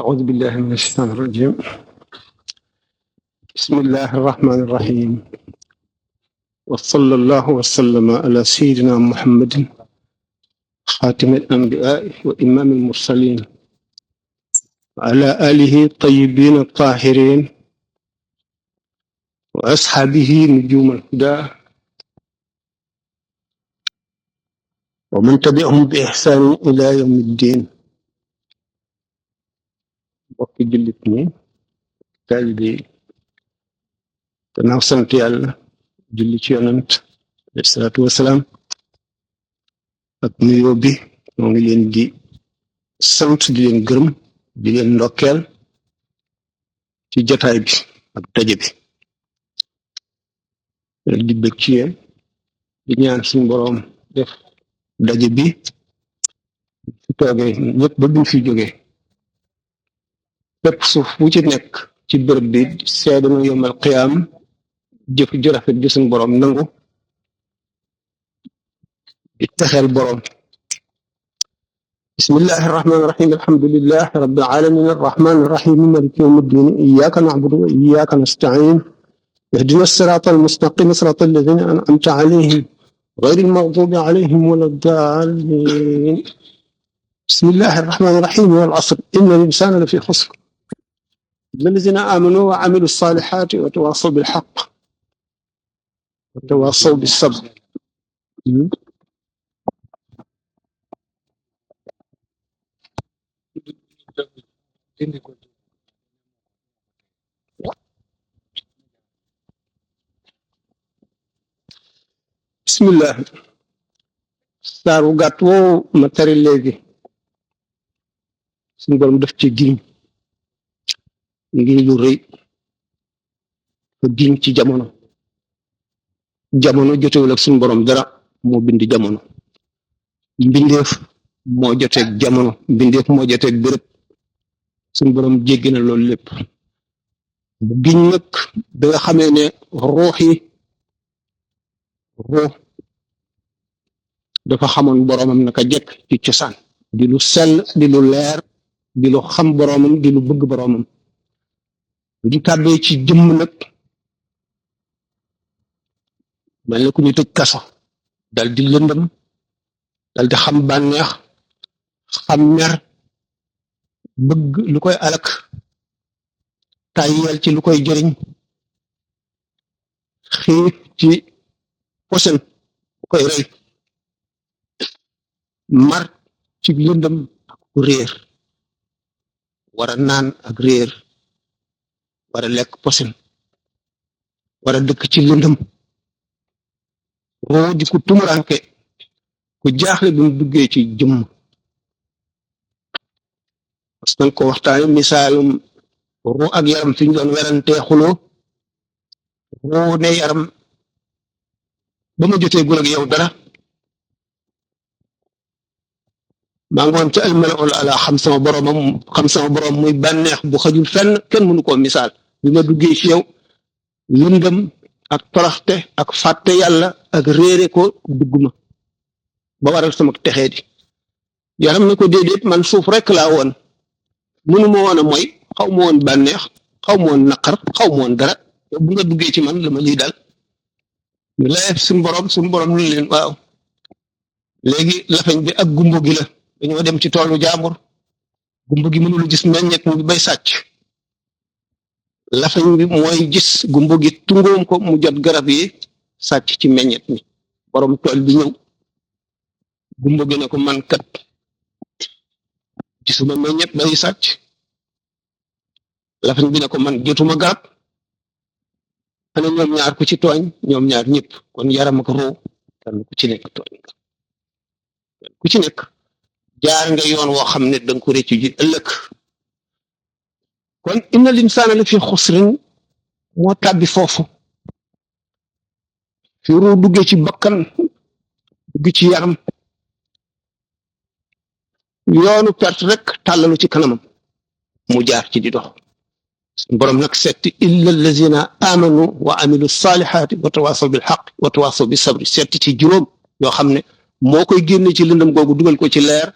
أعوذ بالله من الشيطان الرجيم. بسم الله الرحمن الرحيم، وصلى الله وسلم على سيدنا محمد خاتم الأنبياء وإمام المرسلين وعلى آله الطيبين الطاهرين وأصحابه نجوم الهدى ومن تبعهم بإحسان إلى يوم الدين. mbokki jullit ñi taalibe yi gannaaw sant yàlla julli ci yonant alayhi salaatu wasalaam ak nuyoo bi moo ngi leen di sant di leen gërëm di leen ndokkeel ci jotaay bi ak daje bi di bëgg ci yéen di ñaan suñu boroom def daje bi fi toogee ñëpp ba duñ fi jógee bépp suuf bu ci nekk ci bërëb bi seede na yomal qiyaam jëf ju rafet ji suñu boroom nangu di texeel boroom. bismillahi irrahmani irrahim alhamdulilah rabbil alamin arrahmani irrahim maliki yawmi ddin iyyaka na'budu wa iyyaka nasta'in ihdina sirata almustaqim sirata alladhina an'amta alayhim ghayril maghdubi alayhim waladdallin. bismillahi irrahmani irrahim wal 'asr inna al-insana lafi khusr illa alladhina amanu wa 'amilu s-salihati wa tawasaw bil haqq wa tawasaw bis sabr. bismillah. saar wu gàtt woowu ma tari léegi suñu borom def ci giñ lu rëy fa giñ ci jamono jotewul ak suñu borom dara moo bindi jamono. mbindeef moo joteeg jamono, mbindeef moo joteeg bërëb, suñu borom jéggi na loolu lépp. bu giñ nag da nga xamee ne ruux dafa xamoon boromam naka jekk ci cosaan, di lu sell, di lu leer, di lu xam boromam, di lu bëgg boromam. di tàbbee ci jëmm nag mel na ku ñu tëj kaso, dal di lëndëm, dal di xam bànneex, xam mer, bëgg lu koy alak, tàyyeel ci lu koy jëriñ, xiif ci posen bu koy rey, mar ci lëndëm ak réer, war a naan ak réer, war a lekk posen, war a dëkk ci lëndëm. roo di ku tumuranke, ku jaaxle bi mu duggee ci jëmm. parce que ko waxtaane misaalum roo ak yaram fi ñu doon werantee xuloo. roo ne yaram ba ma jotee gul ak yow dara, maa ngi woon ca almala'ul ala xam sama boroom muy bànneex bu xajul fenn, kenn mënu koo misaal. bi ma duggee ci yow lëndëm ak toroxte ak fàtte yàlla ak réere ko dugg ma ba waral sama texee di. yaram ne ko déedéet, man suuf rek laa woon, mënu ma woon a mooy, xaw ma woon bànneex, xaw ma woon naqar, xaw ma woon dara. bu nga duggee ci man la ma lii dal. ñu lay suñu borom ni leen waaw léegi lafañ bi ak gumbo gi la, dañoo dem ci toolu jaambur, gumbo gi mënul gis meññet mu bay sàcc, lafañ bi mooy gis gumbo gi tungoom ko mu jot garab yi sàcc ci meññet mi. borom tool bi ñëw, gumbo gi ne ko man kat gisuma meññet bay sàcc. lafañ bi ne ko man jotuma garab. xane ñoom ñaar ku ci tooñ, ñoom ñaar ñëpp, kon yaram ak roo kenn ku ci nekk tooñ nga, ku ci nekk jaar nga yoon woo xam ne danga ko réccu ji ëllëg. kon inna linsaana la fi xusrin moo tàbbi foofu, fi ruu duggee ci bakkan, dugg ci yaram, yoonu perte rek tàllalu ci kanamam mu jaar ci di dox. borom nag setti illa allazina amanu wa amilu salihati wa tawasaw bil haqq wa tawasaw bis sabri, setti ci juróom yoo xam ne moo koy génne ci lëndëm googu dugal ko ci leer,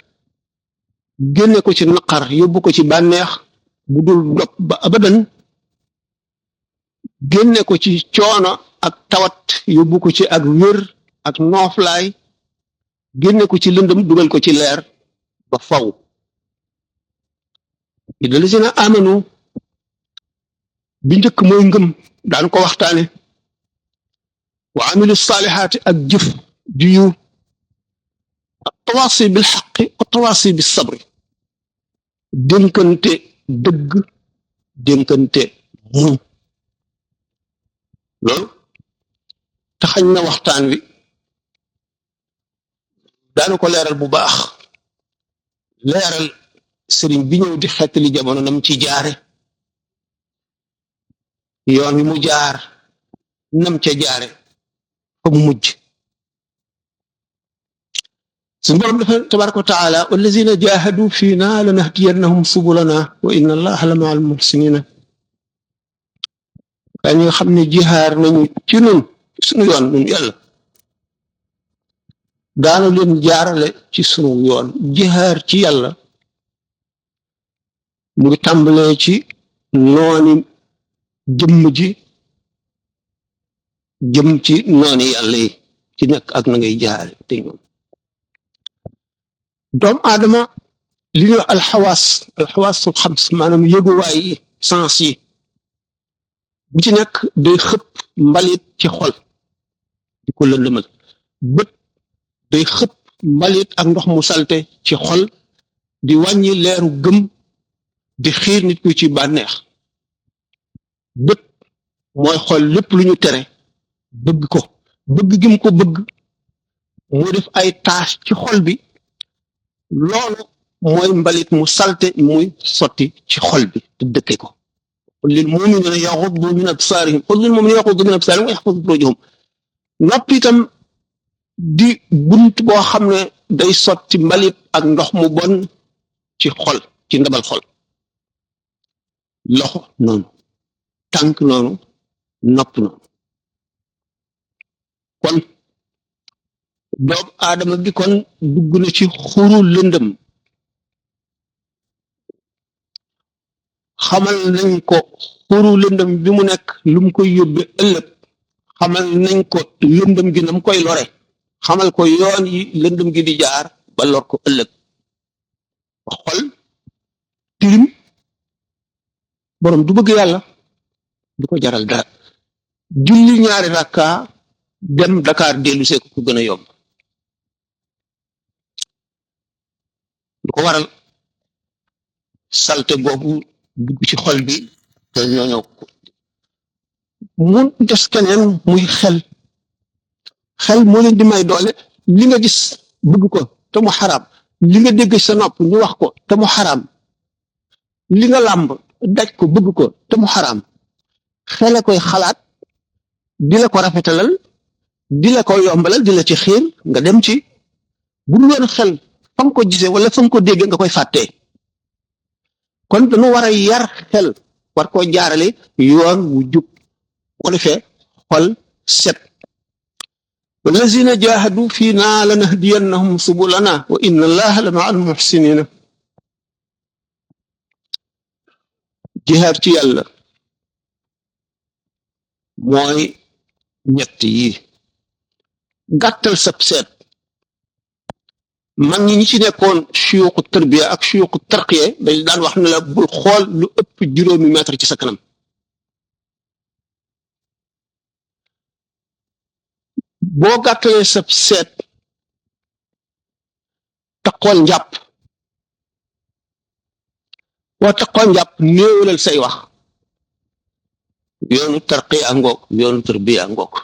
génne ko ci naqar yóbbu ko ci bànneex, bu dul dog ba abadan, génne ko ci coono ak tawat yóbbu ko ci ak wér ak nooflaay, génne ko ci lëndëm dugal ko ci leer ba faw. idalazina amanu bi njëkk mooy ngëm, daan ko waxtaane, wa amilu saalihaati ak jëf ju yiw, ak tawaasi bil xaqi wa tawaasi bis sabri, dénkante dëgg, dénkante muñ. loolu taxañ na waxtaan wi daana ko leeral bu baax, leeral sëriñ bi ñëw di xettali jamono nam ci jaare, yoon wi mu jaar nam ca jaare fa mu mujj. suñu borom dafa tabaraka wa taala, wallazina jahadu fiina lanahdiyannahum subulana wa inna allaha la ma'al muhsinina. kaa ñi nga xam ne jihaar nañu ci nun suñu yoon nun yàlla, daanu leen jaarale ci sunu yoon. jihaar ci yàlla mu ngi tàmbalee ci nooni jëmm ji jëm ci nooni yàlla yi, ci nekk ak na ngay jaare te ñoom. doomu aadama li ñuy wax alxawaasul xams, maanaam yëguwaay yi, sens yi, bu ci nekk day xëpp mbalit ci xol di ko lëndëmal. bët day xëpp mbalit ak ndox mu salte ci xol di wàññi leeru gëm, di xiir nit ku ci bànneex. bët mooy xool lépp lu ñu tere bëgg ko, bëgg gi mu ko bëgg moo def ay tache ci xol bi, loolu mooy mbalit mu salte muy sotti ci xol bi te dëkke ko. qul lil mu'minina yaghuddu min absarihim, qul lil mu'minina yaghuddu min absarihim wa yahfazu furujahum. noppi itam di bunt boo xam ne day sotti mbalit ak ndox mu bon ci xol, ci ndabal xol. loxo noonu, tànk noonu, nopp noonu. kon doomu aadama bi kon dugg na ci xuru lëndëm. xamal nañ ko xuru lëndëm bi mu nekk lu mu koy yóbbe ëllëg, xamal nañ ko lëndëm gi nam koy lore, xamal ko yoon yi lëndëm gi di jaar ba lor ko ëllëg. ba xol tirim, borom du bëgg yàlla, du ko jaral dara. julli ñaari rakka dem Dakar dellu see ko gën a yomb. lu ko waral salte boobu dugg ci xol bi te ñooñoo mu des keneen muy xel moo leen di may doole. li nga gis bëgg ko te mu xaraam, li nga dégg sa nopp ñu wax ko te mu xaraam, li nga làmb daj ko bëgg ko te mu xaraam, xele koy xalaat di la ko rafetalal, di la ko yombalal, di la ci xiir nga dem ci. bu dul woon xel fa nga ko gisee wala fa nga ko déggee nga koy fàttee. kon dañu war a yar xel, war koo jaarale yoon wu jub, bu ko defee xol set. wallazina jahadu fiina lanahdiyannahum subulana wa inna allaha la ma'al muhsinina. jihaar ci yàlla mooy ñett yi. gàttal sab seet. mag ñi ci nekkoon suyuqu tarbiya ak suyuqu tarqiya dañ daan wax ne la bul xool lu ëpp 5 mètre ci sa kanam. boo gàttalee sab seet taqool njàpp, boo taqool njàpp néewalal say wax. yoonu tarqiya ngoog, yoonu tarbiya ngoog.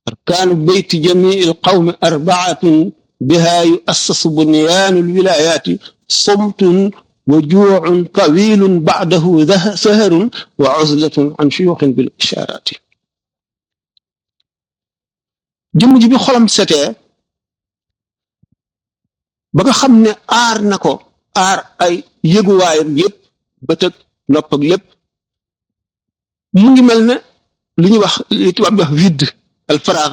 arkaanu beyti jamii alqawmi arbaatun biha yuassasu bunyaanu alwilayaati somtun wa juucun tawilun bacdahu saharun wa uzlatun an shuyuuxin bil ishaaraati. jëmm ji bi xolam setee ba nga xam ne aar na ko, aar ay yëguwaayam yépp, bët ak nopp ak lépp, mu ngi mel ne li ñuy wax, li tubaab bi wax vide, al faraag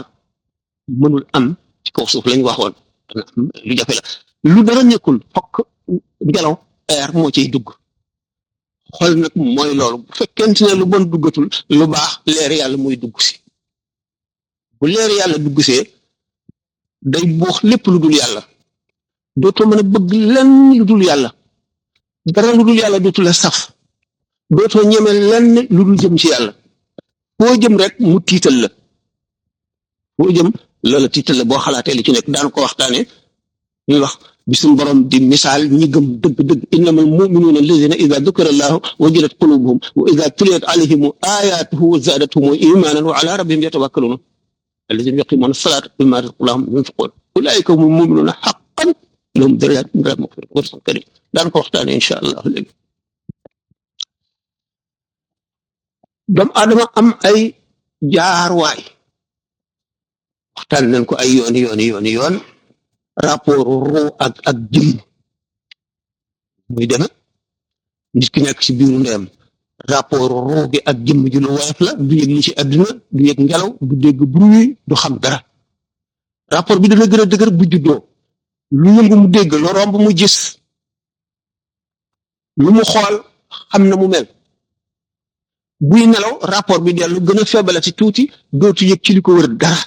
mënul am ci kaw suuf lañ waxoon. dana am lu jafe la, lu dara nekkul, fokk ngelaw air moo ciy dugg xol nag mooy loolu bu fekkente ne lu bon duggatul lu baax leer yàlla muy dugg si bu leer yàlla dugg see day buux lépp lu dul yàlla dootoo mën a bëgg lenn lu dul yàlla dara lu dul yàlla dootu la saf dootoo ñeme lenn lu dul jëm ci yàlla foo jëm rek mu tiital la foo jëm loola tiital la boo xalaatee li ci nekk daan ko waxtaane ñuy wax bi suñu borom di misaal ñi gëm dëgg-dëgg innamal mu'minuuna allazina ida dukira allahu wajilat qulubuhum wa ida tuliyat alayhim ayatuhu zadatuhum imanan wa ala rabbihim yatawakkaluna allazina yuqimuna salata mimma razaqnahum yunfiqun ulaika humul mu'minuuna haqqan lahum darajatun inda rabbihim wa rizqun karim daan ko waxtaane incha allah léegi doomu aadama am ay jaarwaay waxtaan nañ ko ay yoon rapport ruu ak jëmm muy deme nit ki nekk ci biiru ndeyam rapport ruu gi ak jëmm ji lu woyof la du yëg li ci àdduna du yëg ngelaw du dégg bruit du xam dara rapport bi dana gën a dëgër bu juddoo lu yëngu mu dégg lu romb mu gis lu mu xool xam na mu mel buy nelaw rapport bi dellu gën a feebale ci tuuti dootu yëg ci li ko wër dara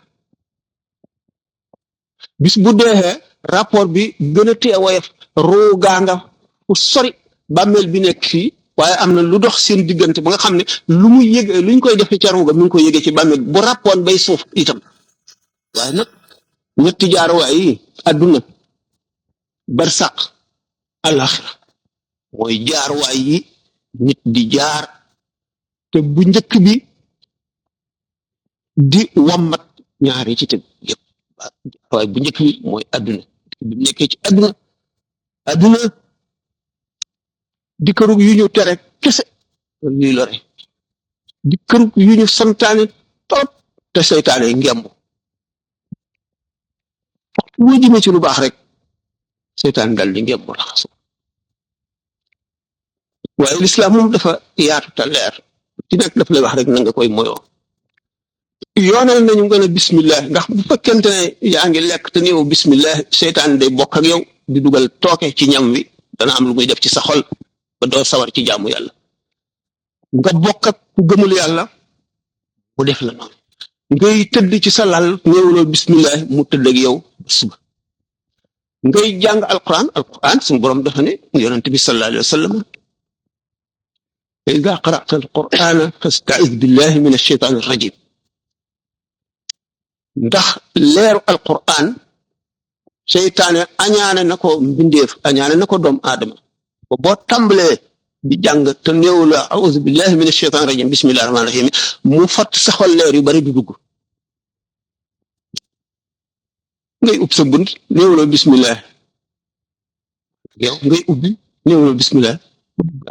bis bu deexee rapport bi gën a teewoyef ruu gaa nga fu sori bàmmeel bi nekk fii waaye am na lu dox seen diggante ba nga xam ne lu muy yëg lu ñu koy defee ca ruu ga mi ngi koy yëgee ci bàmmeel bu rappoon bay suuf itam waaye nag ñetti jaaruwaay yi àdduna barsaq alaxira mooy jaaruwaay yi nit di jaar te bu njëkk bi di wommat ñaari ci tëg yëpp waaye bu njëkk bi mooy àdduna bi mu nekkee ci àdduna di kërug yu ñu tere kese yuy lore di kërug yu ñu santaane trop te seytaane ngemb waxtu boo jëmee ci lu baax rek seytaan dal di ngemb raxasu waaye lislaam moom dafa yaatu te leer ci nekk daf lay wax rek na nga koy moyoo yoonal nañu nga ne bismillah ndax bu fekkente ne yaa ngi lekk te néew bismillah seytaan day bokk ak yow di dugal tooke ci ñam wi dana am lu muy def ci sa xol ba doo sawar ci jaamu yàlla nga bokk ak ku gëmul yàlla mu def la noonu ngay tëdd ci sa lal néewloo bismillah mu tëdd ak yow ba suba ngay jàng alquran suñu borom dafa ne yonent bi sallallahu alayhi wa sallam ida qara'ta alqurana fasta'iz billahi min ash-shaytan ar-rajim ndax leeru alquran seytaane añaane na ko mbindeef añaane na ko doomu aadama ba boo tàmbalee di jàng te néew la a'udhu billahi minash shaytanir rajim bismillahir rahmanir rahim mu fat saxol leer yu bari du dugg ngay ub sa bunt néew la bismillah yow ngay ubbi néew la bismillah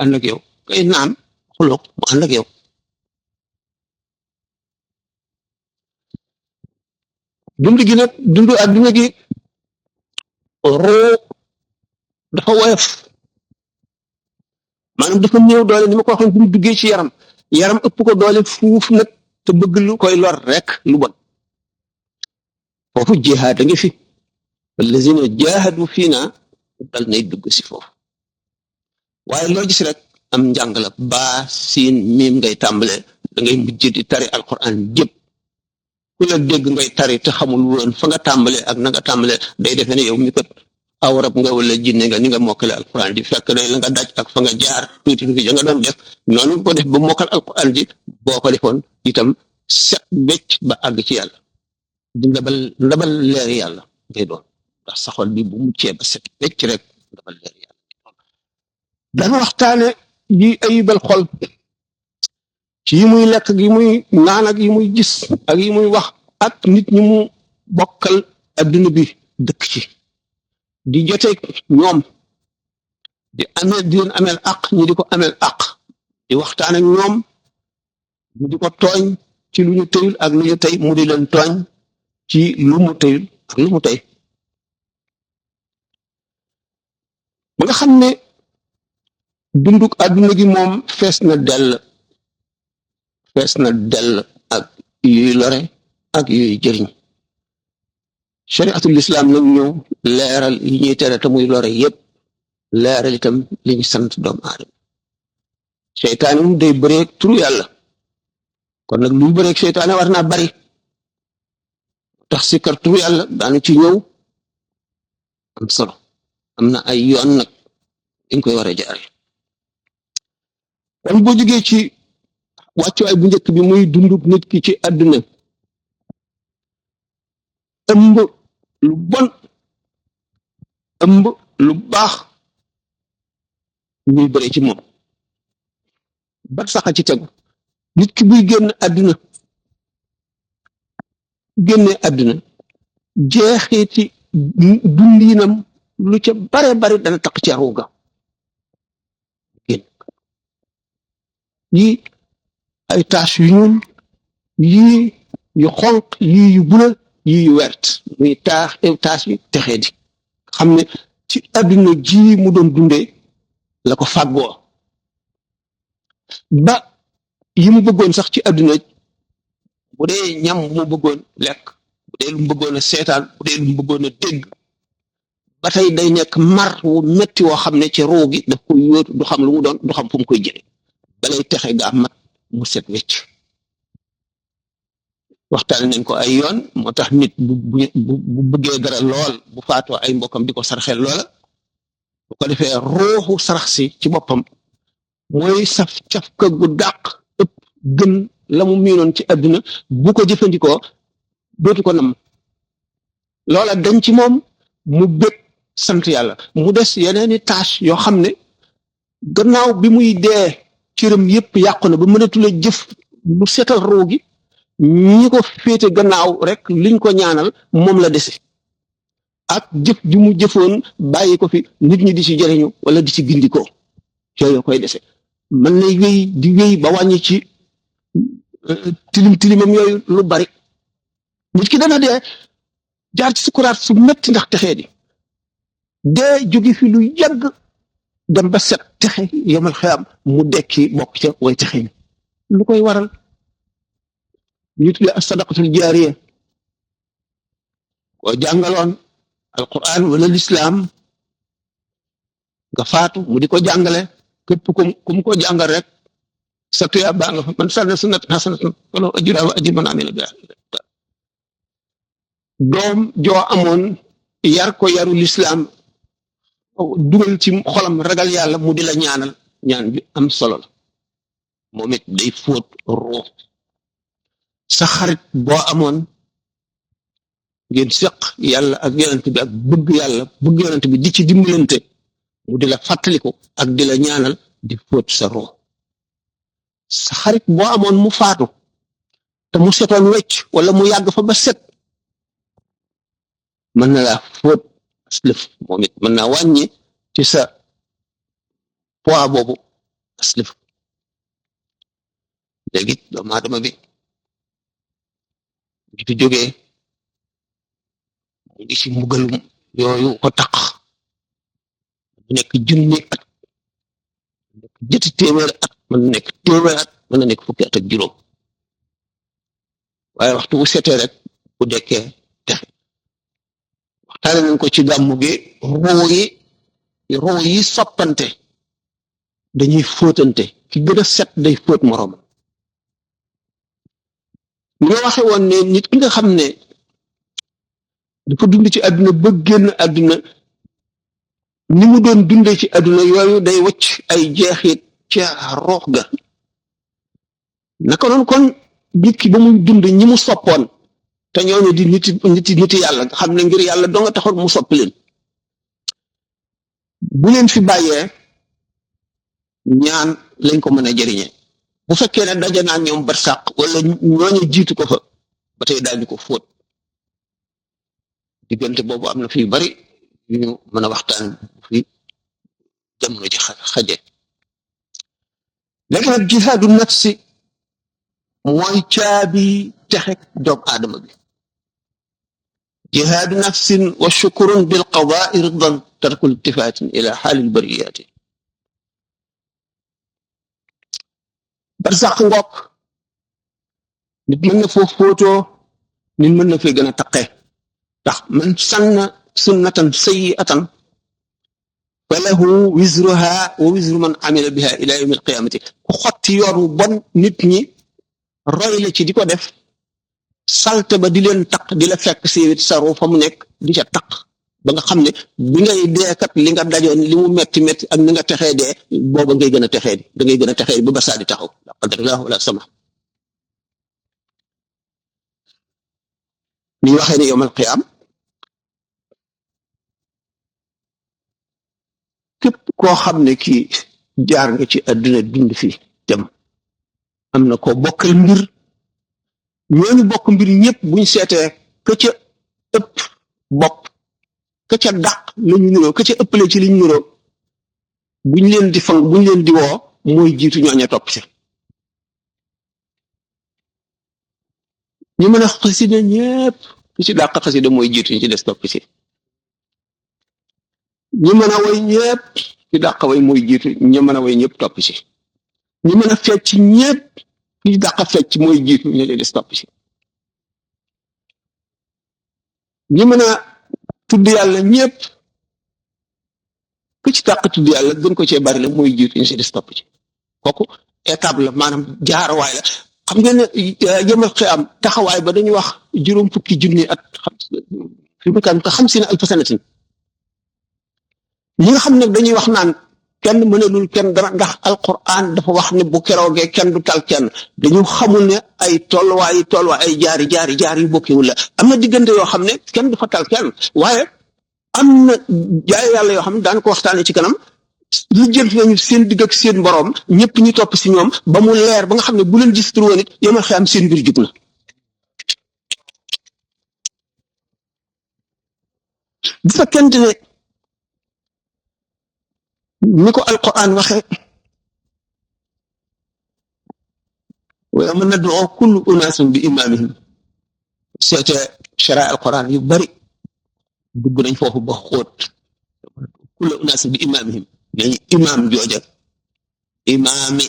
ànd ak yow ngay naan xuloog mu ànd ak yow dund gi nag dundu adduna gi roo dafa woyof maanaam dafa néew doole ni ma ko waxoon bu mu duggee ci yaram ëpp ko doole fuuf nag te bëgg lu koy lor rek lu bon foofu jihaad a ngi fi allazina jahadu fiina dal nay dugg si foofu waaye loo gis rek am njàng la baa siin miim ngay tàmbale da ngay mujj di tari alquran jëpp ku la dégg ngay tari te xamul woon fa nga tàmbale ak na nga tàmbale day defe ne yow mi kat aw rab nga wala jinne nga ni nga mokkale alquran di fekk ne la nga daj ak fa nga jaar tuuti ja nga doon def noonu ko def ba mokkal alquran ji boo ko defoon itam set becc ba àgg ci yàlla di ndabal leer yàlla ngay doon ndax saxol bi bu muccee ba set becc rek ndabal leer yàlla dana waxtaane yi ayibal xol ci yi muy lekk ak yi muy naan ak yi muy gis ak yi muy wax ak nit ñi mu bokkal adduna bi dëkk ci di joteeg ñoom di leen ameel aq ñi di ko ameel aq di waxtaan ak ñoom ñu di ko tooñ ci lu ñu tëyul ak lu ñu tey mu di leen tooñ ci lu mu tëyul ak lu mu tey ba nga xam ne dunduk adduna gi moom fees na dell ak yuy lore ak yuy jëriñ shariatul islam nag ñëw leeral yi ñuy tere te muy lore yépp leeral itam li ñu sant doomu aadama seytaane moom day bëreeg turu yàlla kon nag luy bëreeg seytaane war naa bari tax sikkar turu yàlla daanu ci ñëw am solo am na ay yoon nag dañ koy war a jaare kon boo jógee ci wàccuwaay bu njëkk bi muy dundub nit ki ci àdduna ëmb lu bon ëmb lu baax ñuy bëre ci moom ba saxa ci tegu nit ki buy génn àdduna génne àdduna jeexiti dundinam lu ca bare bare dana taq ci ruuga génn yii ay taas yu ñuul yii yu xonq yii yu bula yii yu wert muy taas yi texee di xam ne ci àdduna ji mu doon dundee la ko fàggoo ba yi mu bëggoon sax ci àdduna bu dee ñam mu bëggoon lekk bu dee lu mu bëggoon a seetaan bu dee lu mu bëggoon a dégg ba tey day nekk mar wu metti woo xam ne ci ruu gi daf koy yóotu du xam lu mu doon du xam fu mu koy jële balay texe gaa mat mu set wecc waxtaan nañ ko ay yoon moo tax nit bu bëggee dara lool bu faatoo ay mbokkam di ko sarxel loola bu ko defee ruuxu sarax si ci boppam mooy saf cafka gu dàq ëpp gën la mu miinoon ci àdduna bu ko jëfandikoo dootu ko nam loola dañ ci moom mu bëgg sant yàlla mu des yeneeni tâche yoo xam ne gannaaw bi muy dee cëram yépp yàqu na ba mënatula jëf lu setal ruu gi ñi ko féete gannaaw rek liñ ko ñaanal moom la dese ak jëf ju mu jëfoon bàyyi ko fi nit ñi di ci jëriñu wala di ci gindikoo yooyu koy dese mën na wéy di wéy ba wàññi ci tilimam yooyu lu bari nit ki dana dee jaar ci sukuraat su metti ndax texee di dee jóge fi lu yàgg dem ba set texe yomal xiyam mu dekki bokk ca way texe ni lu koy waral ñu tuddee as-sadaqatul jaariya koo jàngaloon alquran wala lislaam nga faatu mu di ko jàngale képp ku mu ko jàngal rek sa tuyaa baa nga fa man sanna sunnatan hasanatan falahu ajruha wa ajru man amila biha doom joo amoon yar ko yaru lislaam dugal ci xolam ragal yàlla mu di la ñaanal ñaan bi am solo la moom it day fóot ruux sa xarit boo amoon ngeen seq yàlla ak yonent bi ak bëgg yàlla bëgg yonent bi di ci dimbalante mu di la fàttaliku ak di la ñaanal di fóot sa ruux sa xarit boo amoon mu faatu te mu setoon wecc wala mu yàgg fa ba set mën na laa fóot aslëf moom it mën naa wàññi ci sa poids boobu aslëf léegi doomu aadama bi di fi jógee mu ngi ci mbugalum yooyu ko taq mu nekk junni at nekk jëti téeméeri at mën na nekk téeméeri at mën na nekk fukki at ak juróom waaye waxtu bu setee rek bu dekkee texe waxtaane nañ ko ci gàmmu gi ruu yi soppante dañuy fóotante ki gën a set day fóot moroom ñoo waxe woon ne nit ki nga xam ne dafa dund ci àdduna ba génn àdduna ni mu doon dundee ci àdduna yooyu day wacc ay jeexit ca roox ga naka noonu kon nit ki ba muy dund ñi mu soppoon te ñooñu di niti yàlla nga xam ne ngir yàlla doo nga taxoon mu soppi leen bu leen fi bàyyee ñaan lañ ko mën a jëriñee bu fekkee ne daje naa ñoom barsàq wala ñooñu jiitu ko fa ba tey daal di ko fóot diggante boobu am na fi yu bari yu ñu mën a waxtaan fi jamono ji xaje léegi nag jihaadu nafsi mooy caabi texek doomu aadama bi jihaadu nafsin wa shukurun bil qadaai ridan tarkul iltifaatin ila xaalil bariyaati barsàq ngoog nit mën na foo fóotoo nit mën na fee gën a taqee ndax man sanna sunnatan sayyi'atan wa lahu wizruha wa wizru man amila biha ila yawmi alqiyamati ku xotti yoonu bon nit ñi roy la ci di ko def salte ba di leen taq di la fekk si saru fa mu nekk di ca taq ba nga xam ne bi ngay deekat li nga dajoon li mu metti metti ak ni nga texee dee booba ngay gën a texee di da ngay gën a texee di ba ba saa di taxaw la qadarallahu wala sama ni waxee ne yawmal qiyaam képp koo xam ne kii jaar nga ci àdduna dund fi dem am na ko bokkal mbir ñooñu bokk mbir ñëpp buñ seetee ka ca ëpp bopp ka ca dàq lañu nuroo ka ca ëppale ci liñ nuroo buñ leen di fang buñ leen di woo mooy jiitu ñooña topp ci ñu mën a xasida ñëpp ku ci dàq xasida mooy jiitu ñu ci des topp ci ñi mën a way ñëpp ci dàq way mooy jiitu ñi mën a way ñëpp topp ci ñi mën a fecc ñëpp ci dàq fecc mooy jiitu ñu ci des topp ci ñi mën a tudd yàlla ñëpp ku ci dàq tudd yàlla gën ko cee bari la mooy jiitu ñu ci des topp ci kooku étape la maanaam jaarawaay la xam ngeen ne yawmal qiyaam taxawaay ba dañuy wax juróom fukki junni at fi mu kan ko 50 alfa sanatin ñi nga xam ne dañuy wax naan kenn mënalul kenn dara ndax alquran dafa wax ne bu keroogee kenn du tal kenn dañu xamul ne ay tolluwaay ay jaari yu bokkewul la am na diggante yoo xam ne kenn du fa tal kenn waaye am na jaay yàlla yoo xam ne daan ko waxtaanee ci kanam lu jël nañu seen digg ak seen borom ñëpp ñu topp si ñoom ba mu leer ba nga xam ne bu leen gis tur woon it yawmal qiyaam seen mbir jug na bu fekkente ne ni ko alquran waxe wa yawma nad'u kullu unaasin bi imaamihim seete shara alquran yu bari dugg nañ foofu ba xóot kullu unaasin bi imaamihim dañu imaam jooja imaami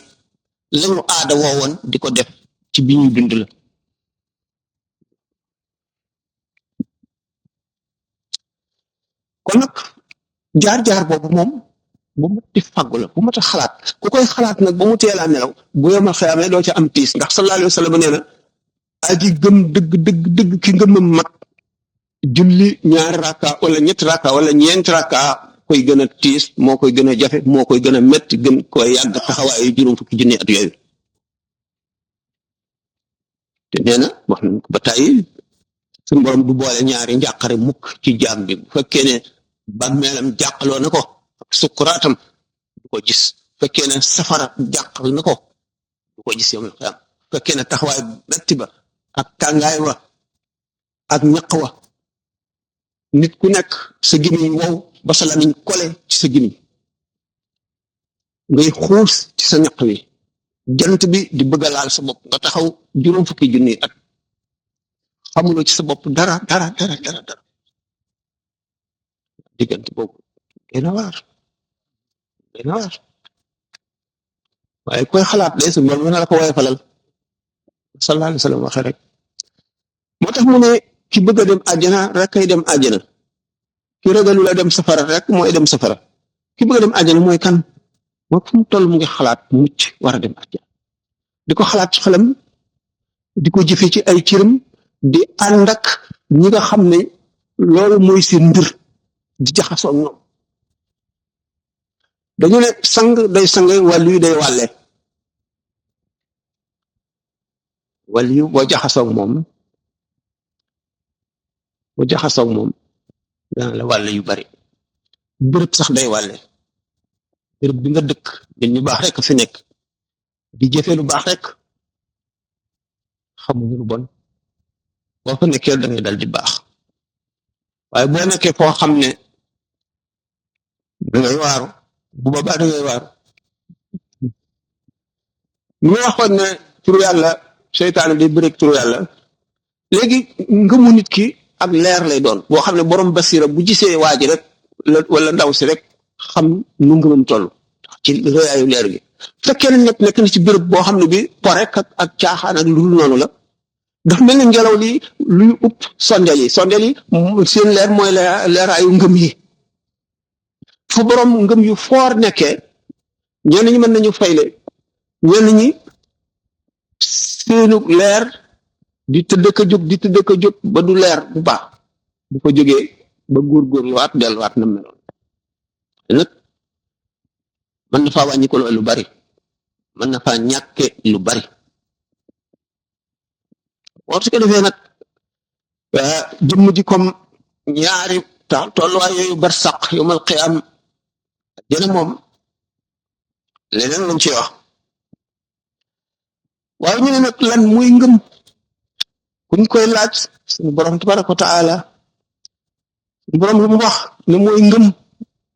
lañu aada woowoon di ko def ci bi ñuy dund la kon nag jaar-jaar boobu moom bu mat di fàggu la bu mat a xalaat ku koy xalaat nag ba mu teelaa nelaw bu yawmal qiyaama doo ca am tiis ndax sallallahu alayhi wa sallam nee na aji gëm dëgg ki ngëmam mat julli ñaari raka wala ñetti raka wala ñeenti raka koy gën a tiis moo koy gën a jafe moo koy gën a metti gën koy yàgg taxawaayu juróom fukki junni at yooyu te nee na wax nañ ko ba tàyyi suñu borom du boole ñaari njàqare mukk ci jaam bi bu fekkee ne bàmmeelam jàqaloo na ko ak sukkuraatam du ko gis fekkee ne safara jàqal na ko du ko gis yawmal qiyaam fekkee ne taxawaay metti ba ak tàngaay wa ak ñaq wa nit ku nekk sa gémmiñ wow ba sa lamiñ kole ci sa gémmiñ ngay xuus ci sa ñaq wi jant bi di bëgg a laal sa bopp nga taxaw juróom fukki junni at xamuloo ci sa bopp dara diggante boobu dina waar waaye koy xalaat day su mel mën na la ko woye falal sallallahu alayhi wa sallam waxe rek moo tax mu ne ki bëgg a dem àjjana rek kay dem àjjana ki ragalu la dem safara rek mooy dem safara ki bëgg a dem àjjana mooy kan moo fu mu toll mu ngi xalaat mucc war a dem àjjana di ko xalaat ci xelam di ko jëfe ci ay cëram di ànd ak ñi nga xam ne loolu mooy seen mbir di jaxasoo ñoom dañu ne sang day sang wàllu yu day wàlle wàllu yu boo jaxasoo moom dana la wàlle yu bari bërëb sax day wàlle bërëb bi nga dëkk nit ñu baax rek fi nekk di jëfe lu baax rek xamuñu lu bon boo fa nekkee da ngay dal di baax waaye boo nekkee foo xam ne da ngay waaru bu boobaa da ngay waaru ñu waxoon ne turu yàlla seytaane day bëreeg turu yàlla léegi ngëmu nit ki ak leer lay doon boo xam ne borom basira bu gisee waa ji rek wala ndaw si rek xam nu ngëmam toll ci rëyaayu leer gi fekkee ne nekk na ci béréb boo xam ne bi porek ak caaxaan ak lu dul noonu la dafa mel ne ngelaw li luy upp sondeel yi seen leer mooy leeraayu ngëm yi fa borom ngëm yu foor nekkee ñenn ñi mën nañu fayle ñenn ñi seenu leer di tëdd ka jóg di tëdd ka jóg ba du leer bu baax bu ko jógee ba góorgóorluwaat delluwaat na meloon nag mën na faa wàññi ko lu bari mën na faa ñàkke lu bari su ko defee nag jëmm ji comme ñaari tolluwaay yooyu bar saq yomal xiyaam jëne moom leneen lañ ci wax waaye ñu ne nag lan muy ngëm kuñ koy laaj suñu borom tabaraka wa taala suñu borom lu mu wax ne mooy ngëm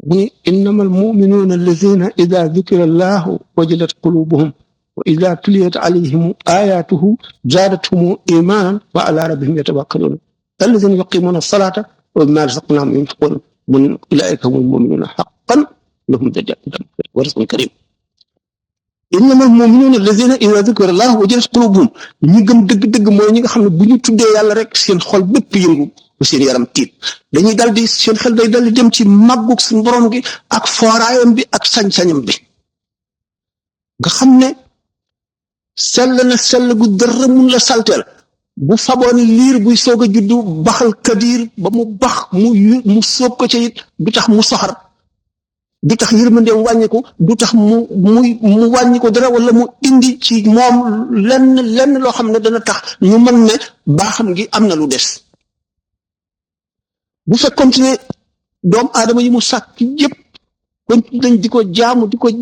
muy innamal muminuuna allazina ida dukira allahu wajilat qulubuhum wa ida tuliyat alayhim ayatuhu zaadathum imanan wa ala rabbihim yatawakkalun allazina yuqimuna salata wa mimma razaqnahum yunfiqun mun ulaika humul muminuuna haqqan lahum darajatun wa rizqun karim innamal mu'minuuna allazina idha dhukira allahu wajilat qulubuhum ñi gëm dëgg-dëgg mooy ñi nga xam ne bu ñu tuddee yàlla rek seen xol bépp yëngu ba seen yaram tiit dañuy dal di seen xel day dal di dem ci màggug suñu borom gi ak fooraayam bi ak sañ-sañam bi nga xam ne sell na sell gu dara mun la salteel bu faboon liir buy soog a juddu baxal kadir ba mu bax mu sóob ko ca it du tax mu soxar du tax yërmandeem wàññiku du tax mu wàññiku dara wala mu indi ci moom lenn loo xam ne dana tax ñu mën ne baaxam gi am na lu des bu fekkoon ne doomu aadama yi mu sàkk yëpp kon dañ di ko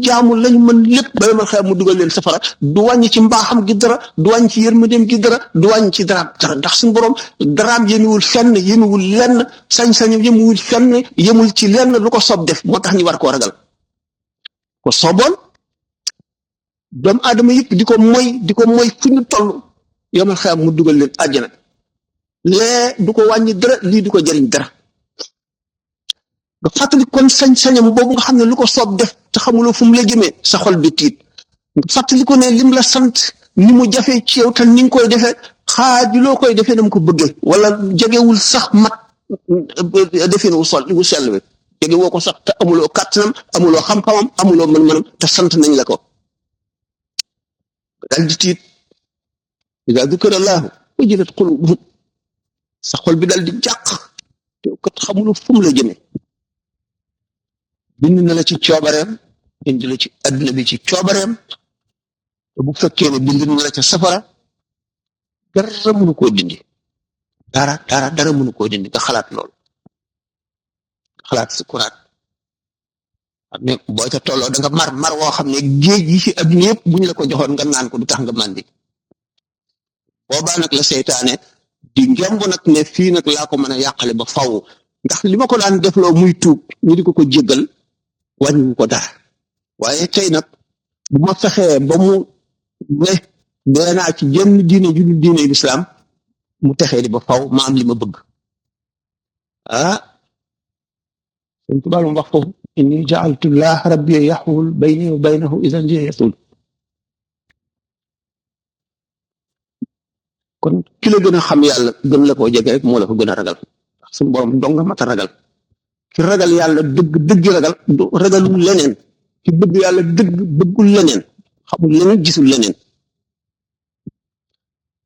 jaamu lañu mën lépp ba yomal xew mu dugal leen safara du wàññi ci mbaaxam gi dara du wàññi ci yërmandeem gi dara du wàññi ci dara ndax suñu borom daraam yémiwul fenn yémiwul lenn sañ-sañam yémiwul fenn yemul ci lenn lu ko soob def moo tax ñu war koo ragal ko sooboon doomu aadama yëpp di ko moy fu ñu toll yomal xew mu dugal leen àjjana lee du ko wàññi dara lii du ko jariñ dara nga fàttali kon sañ-sañam boobu nga xam ne lu ko soob def te xamuloo fu mu la jëmee sa xol bi tiit nga fàttali ko ne lim la sant ni mu jafee ci yow te ni nga koy defee xaajuloo koy defee nam ko bëggee wala jegewul sax mat defin wu sell bi jege woo ko sax te amuloo kàttanam amuloo xam-xamam amuloo mën-mënam te sant nañ la ko dal di tiit ida dukira allahu wajilat qulubuhum sa xol bi dal di jàq te kat xamuloo fu mu la jëmee bind na la ci coobareem indi la ci adduna bi ci coobareem te bu fekkee ne bind na la ca safara dara mënu koo dindi dara mënu koo dindi nga xalaat lool xalaat sukuraat ak ne boo ca tolloo da nga mar woo xam ne géej yi ci adduna yëpp bu ñu la ko joxoon nga naan ko du tax nga màndi boobaa nag la seytaane di ngemb nag ne fii nag laa ko mën a yàqale ba faw ndax li ma ko daan defloo muy tuub ñu di ko jéggal wàññiwu ko dara waaye tey nag bu ma fexee ba mu ne deenaa ci jenn diine ju dul diine lislaam mu texee di ba faw ma am li ma bëgg Sëñ Tuubaa mu wax foofu inni ja'altu llaha rabbi yaxul bayni wa baynahu idan ji yasul kon ki la gën a xam yàlla gën la koo jege rek moo la ko gën a ragal ndax suñu borom dong nga mat a ragal ki ragal yàlla dëgg ragal du ragalul leneen ki bëgg yàlla dëgg bëggul leneen xamul leneen gisul leneen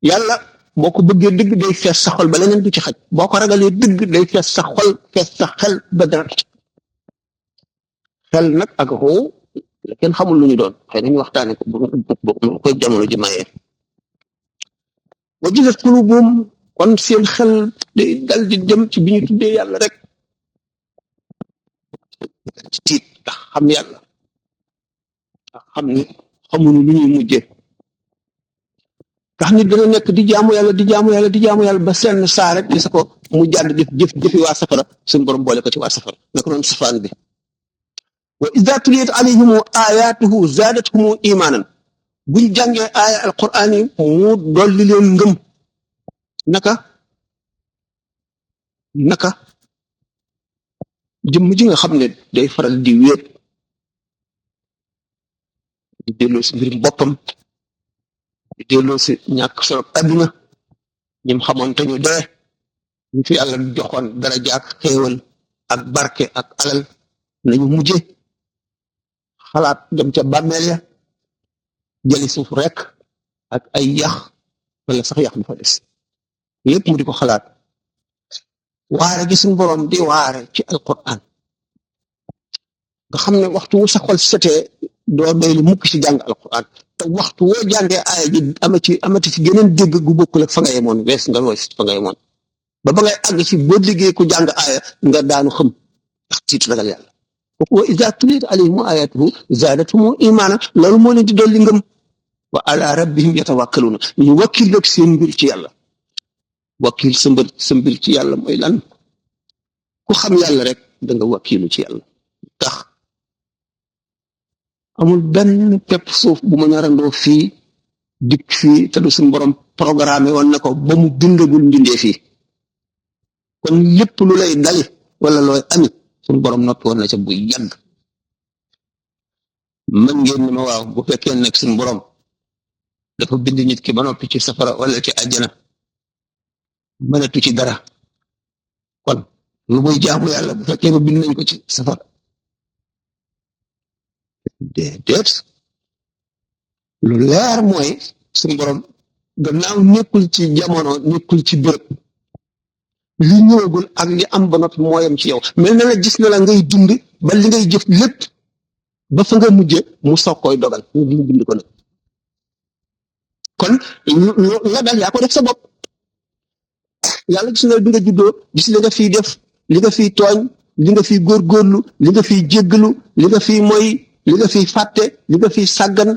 yàlla boo ko bëggee dëgg day fees sa xol ba leneen du ci xaj boo ko ragalee dëgg day fees sa xol fees sa xel ba dara xel nag ak xoo la kenn xamul lu ñu doon xëy nañu waxtaane ko bu koy jamono ji mayee wajilat qulubuhum kon seen xel day dal di dem ci bi ñu tuddee yàlla rek ci tiit ndax xam yàlla ndax xam ni xamuñu lu ñuy mujjee ndax nit dana nekk di jaamu yàlla ba seen saa rek gis ko mu jàdd jëfi waa safara suñu borom boole ko ci waa safara naka noonu safaan bi wa idha tuliyat alayhim ayatuhu zaadathum imanan buñ jàngee aaya alquran yi mu dolli leen ngëm naka jëmm ji nga xam ne day faral di wéet di delloo si mbirum boppam di delloo si ñàkk solo adduna ñim xamoon te ñu dee ñu fi yàlla joxoon daraja ak xéewal ak barke ak alal nañu mujje xalaat dem ca bàmmeel ya jëli suuf rek ak ay yax wala sax yax du fa des yépp mu di ko xalaat waare gi suñu borom di waare ci alquran nga xam ne waxtu wu sa xol setee doo doy lu mukk ci jàng alquran te waxtu woo jàngee aaya ji amati ci geneen dégg gu bokkul ak fa nga yemoon wees nga wees fa nga yemoon ba ngay àgg ci boo liggéey ku jàng aaya nga daanu xam ndax tiit ragal yàlla wa iza tuliyat alayhim ayatuhu zaadathum imaana loolu moo leen di dolli ngëm wa ala rabbihim yatawakkaluna ñu wakkil nag seen mbir ci yàlla wakkil sa mbir ci yàlla mooy lan ku xam yàlla rek da nga wakkilu ci yàlla tax amul benn pepp suuf bu ma ñarandoo fii dikk fii te du suñu borom programme woon na ko ba mu bindagul mbindee fii kon lépp lu lay dali wala looy ami suñu borom noppi woon na ca bu yàgg mën ngeen ni ma waaw bu fekkee nag suñu borom dafa bind nit ki ba noppi ci safara wala ci àjjana mënatu ci dara kon lu muy jaamu yàlla bu fekkee ba bind nañ ko ci safara déedéet lu leer mooy suñu borom gannaaw nekkul ci jamono nekkul ci béréb li ñëwagul ak li am ba noppi mooyam ci yow mel na la gis na la ngay dund ba li ngay jëf lépp ba fa nga mujje mu soog koy dogal ñu bind ko nag kon la dal yaa ko def sa bopp yàlla gis na bi nga juddoo gis li nga fiy def li nga fiy tooñ li nga fiy góorgóorlu li nga fiy jéggalu li nga fiy moy li nga fiy fàtte li nga fiy sàggan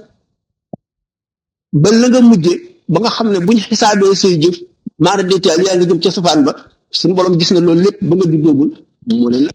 ba la nga mujje ba nga xam ne buñ xisaabee say jëf maara détail yaa ngi jëm ca safaan ba suñu borom gis na loolu lépp ba nga juddoogul mu ne la